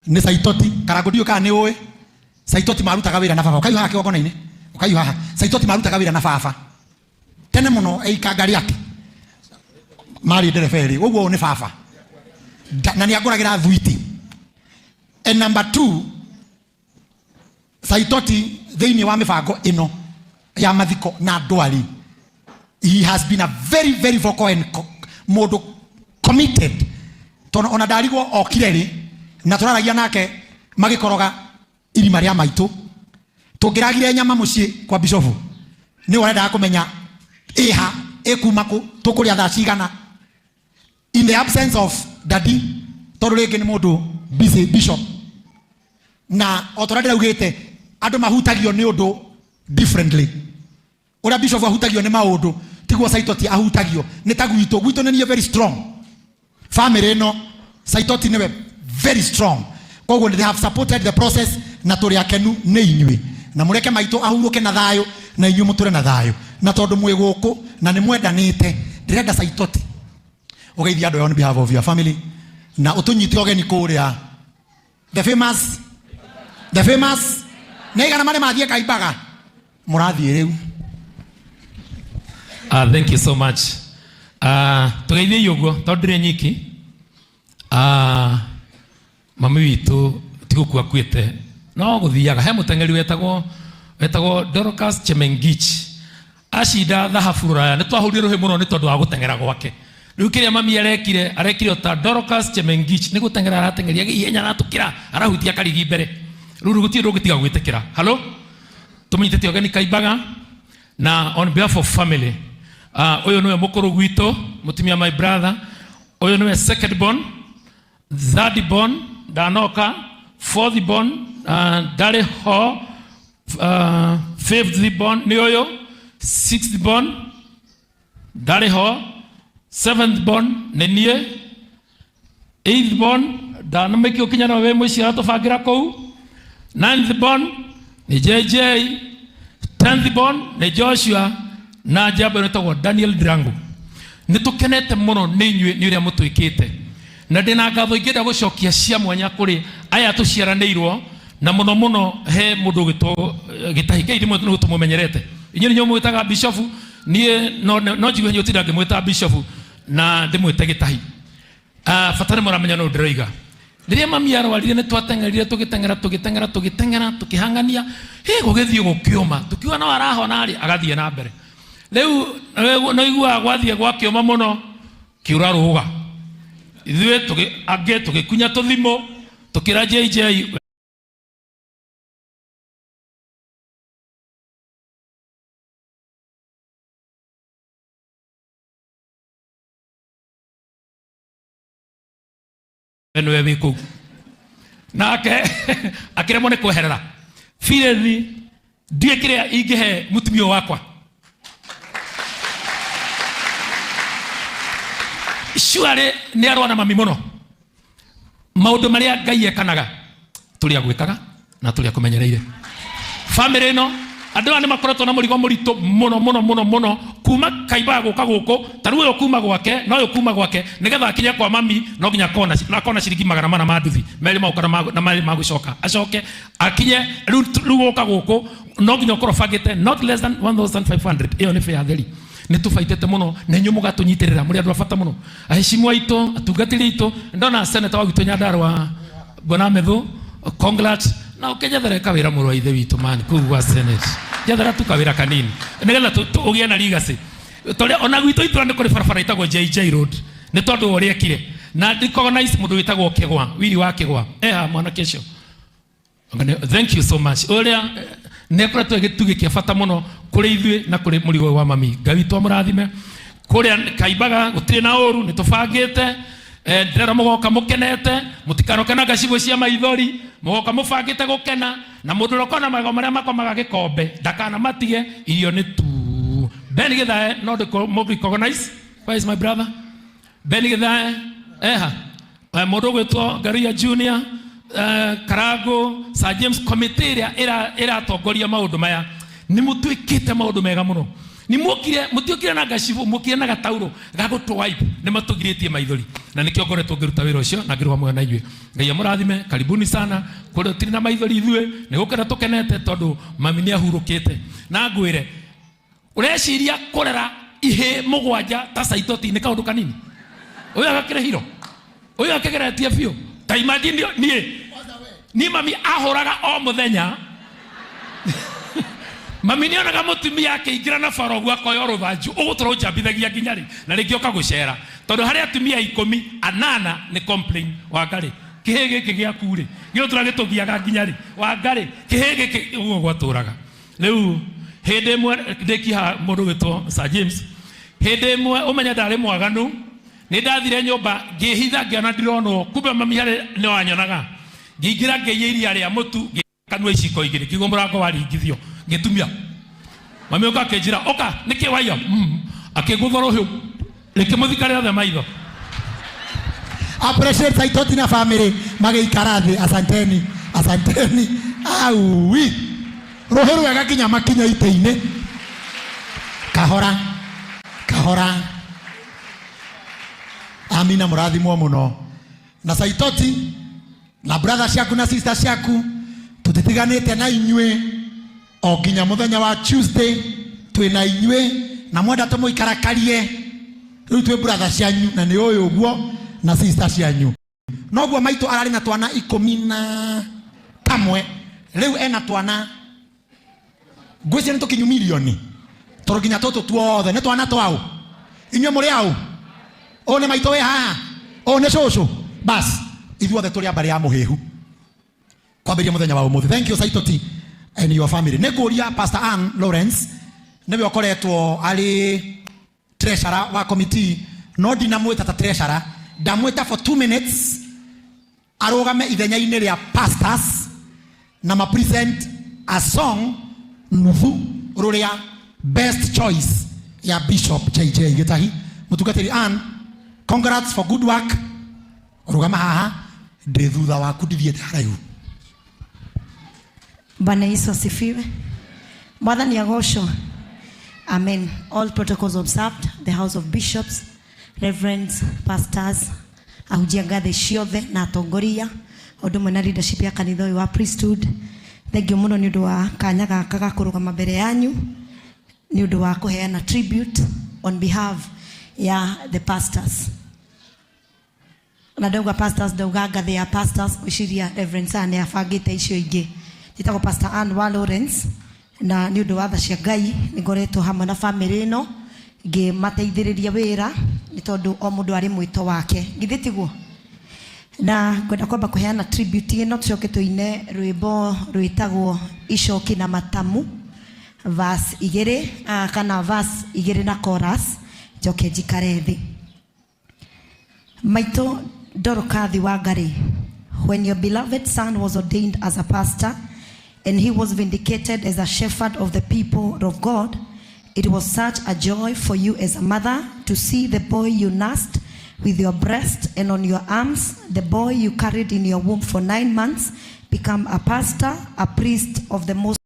Nĩ Saitoti Karangũ, ndiũĩ kana nĩ ũĩ Saitoti. Marutaga wĩra na baba. Ũkaihu haha kĩgongona-inĩ, ũkaihu haha. Saitoti marutaga wĩra na baba tene mũno, eikanga rĩake marĩ ndereba erĩ. Ũguo ũyũ nĩ baba na nĩ angũragĩra thwiti. And number two, Saitoti thĩinĩ wa mĩbango ĩno ya mathiko na ndwari, he has been a very very vocal and mũndũ committed, tondũ ona ndarigwo okire rĩ na tũraragia nake magĩkoroga irima rĩa maitũ. Tũngĩragire nyama mũciĩ kwa bishofu, nĩ ũrendaga kũmenya ĩha ĩkuma kũ, tũkũrĩa thaa cigana, in the absence of daddy, tondũ rĩngĩ nĩ mũndũ busy, bishop. Na o ta ũrĩa ndĩraugĩte, andũ mahutagio nĩ ũndũ differently. Ũrĩa bishop ahutagio nĩ maũndũ tiguo Saitoti ahutagio. Nĩ ta gwitũ, gwitũ nĩ niĩ very strong. Family ĩno, Saitoti nĩwe very strong. Koguo they have supported the process, na tũrĩ akenu nĩ inyuĩ. Na mũreke maitũ ahurũke na thayũ, na inyuĩ mũtũre na thayũ. Na tondũ mwĩ gũkũ na nĩ mwendanĩte, ndĩrenda Saitoti ũgeithia andũ on behalf of your family na ũtũnyite ũgeni kũrĩa the famous nĩ igana marĩ mathiĩ Kaimbaga mũrathiĩ rĩu. Thank you so much. Tũgeithiei ũguo tondũ ndĩrĩ nyiki. Mami witũ ti gũkua akuĩte, no gũthiaga. He mũteng'eri wetagwo Dorcas Chemengich, acinda thahabu rũraya. Nĩ twahũrire rũhĩ mũno nĩ tondũ wa gũteng'era gwake. Rĩu kĩrĩa mami arekire, o ta Dorcas Chemengich, nĩ gũteng'era arateng'eria ihenya, aratũkĩra, arahutia karigi mbere. Rĩu gũtirĩ ndũngĩtiga gwĩtĩkĩra. Halo, tũmũnyitĩte ũgeni Kaimbaga na on behalf of family, ũyũ nĩwe mũkũrũ gwitũ, mũtumia my brother. Ũyũ nĩwe second born, third born ndanoka, fourth born ndarĩ ho, fifth born nĩ ũyũ, sixth born ndarĩ ho, seventh born nĩ niĩ, eighth born ndanamĩki ũkinya no wĩ mũciĩ aratũbangĩra kũu, ninth born nĩ JJ, 10th born nĩ Joshua, na njamba ĩno ĩtagwo Daniel Drango. Nĩ tũkenete mũno nĩ inyuĩ nĩ ũrĩa mũtwĩkĩte, na ndĩna ngatho ingĩenda gũcokia cia mwanya kũrĩ aya tũciaranĩirwo, na mũno mũno he mũndũ ũgĩtwo Gĩtahi kei. Ndimwe nĩ tũmũmenyerete inyuĩ, nĩ mũmwĩtaga bishofu. Niĩ no njigue nyũtinda ngĩmwĩta bishofu na ndĩmwĩte Gĩtahi. Bata nĩ mũramenya no ndĩroiga. Rĩrĩa mami arwarire, nĩ twateng'erire, tũgĩteng'era, tũgĩteng'era, tũgĩteng'era, tũkĩhang'ania, hĩ gũgĩthiĩ gũkĩũma, tũkiuga no arahona rĩ, agathiĩ na mbere. Rĩu no iguaga gwathiĩ gwakĩũma mũno, kĩũra rũga ithuĩ angĩ tũgĩkunya tũthimũ, tũkĩra JJ nĩwe wĩ kũu, nake akĩremwo nĩ kweherera birethi. Ndiĩ kĩrĩa ingĩhe mũtumia ũyũ wakwa. Surely nĩ arũa na mami mũno. Maũndũ marĩa Ngai ekanaga, tũrĩ a gwĩkaga na tũrĩ a kũmenyereire. Family ĩno, andũ aya nĩ makoretwo na mũrigo mũritũ mũno mũno mũno mũno kuma Kaimbaga gũka gũkũ. Ta rĩu ũyũ kuma gwake na ũyũ kuma gwake, nĩgetha akinye kwa mami no nginya akona ciringi 400 ma nduthi merĩ magoka na merĩ magũcoka acoke akinye. Rĩu gũka gũkũ no nginya ũkorwo bangĩte not less than 1500. Ĩyo nĩ fare theri. Nĩ tũbaitĩte mũno na inyuĩ mũgatũnyitĩrĩra. Mũrĩ andũ a bata mũno, aheshimu aitũ, atungatĩri aitũ. Ndona senator wa gwitũ Nyandarua, Bwana Methu, congrats, na ũkĩnjethere kawĩra, mũrũ wa ithe witũ man, kũu gwa senate. Njethera tu kawĩra kanini nĩgetha ũgĩe na legacy. Tondũ ona gwitũ itũra nĩ kũrĩ barabara ĩtagwo JJ Road nĩ tondũ wa ũrĩa ekire. Na recognize mũndũ wĩtagwo Kĩgwa, Wili wa Kĩgwa, eha mwanake ũcio. Thank you so much. Ũrĩa nĩ akoretwo gĩtugĩ kĩa bata mũno kũrĩ ithuĩ na kũrĩ mũrigo ũyũ wa mami. Ngai witũ amũrathime. Kũrĩa Kaimbaga gũtirĩ na ũru, nĩ tũbangĩte. Ndĩrera mũgoka mũkenete, mũtikanoke na ngacibũ cia maithori, mũgoka mũbangĩte gũkena. Na mũndũ ũrĩa ũkona magego marĩa makomaga gĩkombe ndakanamatige, irio nĩ tu. Ben Githae no ndĩkũ recognize. Where is my brother Ben Githae? Eha mũndũ ũgwĩtwo Ngaruiya Junior, Karango Sir James, committee ĩrĩa ĩratongoria maũndũ maya, nĩ mũtwĩkĩte maũndũ mega mũno. Nĩ muokire, mũtiokire na ngacibu, muokire na gatauro ga gũtũwipe. Nĩ matũgirĩtie maithori na nĩkĩo ngoretwo ngĩruta wĩra ũcio na ngĩrũgama hamwe na inyuĩ. Ngai amũrathime. Karibuni sana. Kũrĩa tũtirĩ na maithori, ithuĩ nĩ gũkena tũkenete tondũ mami nĩ ahurũkĩte. Na ngwĩre, ũreciria kũrera ihĩ mũgwanja ta Saitoti nĩ kaũndũ kanini? Ũyũ agakĩrĩ hiro, ũyũ akĩgeretie biũ. Ta imagine niĩ mami ahũraga o mũthenya. Mami nĩonaga mũtumia akĩingĩra na bara ũguo akoya rũthanju, ũgũtũra ũnjambithagia nginya rĩ? Na rĩngĩ ũka gũcera, tondũ harĩ atumia 18 nĩ complain, "Wangarĩ, kĩhĩ gĩkĩ gĩaku rĩ, gĩgũtũra gĩtũgiaga nginya rĩ? Wangarĩ, kĩhĩ gĩkĩ?" Ũguo gwatũraga. Rĩu hĩndĩ ĩmwe ndĩkiha mũndũ gwĩtwo Sir James, hĩndĩ ĩmwe ũmenye ndarĩ mwaganu, nĩ ndathire nyũmba ngĩhitha, ngĩona ndironwo, kumbe mami harĩ nĩ wanyonaga. Ngĩingĩra, ngĩiya iria rĩa mũtu, kanua iciko igĩrĩ, ngĩigua mũrango waringithio, ngĩtumia. Mami ũka akĩnjĩra, "Ũka, nĩkĩ waiya?" Akĩngũtha rũhiũ, rĩkĩmũthika rĩothe maitho. Appreciate Saitoti na family magĩikara thĩ. Asanteni, asanteni. Aui, rũhĩ rwega nginya makinya itĩ-inĩ. Kahora kahora. Amina. Mũrathimwo mũno na Saitoti na brother ciaku na sister ciaku. Tũtitiganĩte na inyuĩ o nginya mũthenya wa Tuesday, twĩ na inyuĩ na mwenda tũmũikarakarie. Rĩu twĩ brother cianyu na nĩ ũyũ ũguo na sister cianyu. Noguo maitũ ararĩ na twana 11, rĩu ena twana ngwĩciria nĩ tũkinyu milioni, tondũ nginya tũtũ tuothe nĩ twana twaũ. Inyuĩ mũrĩ aũ? Ũyũ nĩ maitũ wĩ haha, ũyũ nĩ cũcũ. Bas, ithuothe tũrĩ a mbarĩ ya mũhĩhu kwambĩrĩria mũthenya wa ũmũthĩ. Thank you, Saitoti and your family. Nĩ ngũria Pastor Ann Lawrence, nĩwe ũkoretwo arĩ treasurer wa committee, no ndinamwĩta ta treasurer, ndamwĩta for 2 minutes arũgame ithenya-inĩ rĩa pastors na ma present a song nuthu rũrĩa best choice ya Bishop JJ Gĩtahi. Mũtungatĩri Ann, congrats for good work. Rũgama haha, ndĩ thutha waku, ndithiĩte haraihu. Bwana Yesu asifiwe. Mwathani agocwo. Amen. All protocols observed. The House of Bishops, reverends, pastors, ahunjia ngathĩ ciothe na atongoria, ũndũ ũmwe na leadership ya kanitha ũyũ wa priesthood. Thank you mũno nĩ ũndũ wa kanya gaka ga kũrũgama mbere yanyu nĩ ũndũ wa kũheana tribute on behalf ya the pastors. Na ndauga pastors, ndauga ngathĩ ya pastors, gwĩciria Reverend Sir nĩ abangĩte icio ingĩ. Njĩtagwo Pastor Ann wa Lawrence, na nĩ ũndũ wa tha cia Ngai nĩ ngoretwo hamwe na family ĩno ngĩmateithĩrĩria wĩra, nĩ tondũ o mũndũ arĩ mwĩto wake, githĩ tiguo? Na ngwenda kwamba kũheana tribute ĩno, tũcoke tũine rwĩmbo rwĩtagwo Icoki na Matamu, verse 2 kana verse 2 na chorus, njoke njikare thĩ. Maitũ Dorokathi Wangari, when your beloved son was ordained as a pastor and he was vindicated as a shepherd of the people of God, it was such a joy for you as a mother to see the boy you nursed with your breast and on your arms, the boy you carried in your womb for 9 months, become a pastor, a priest of the Most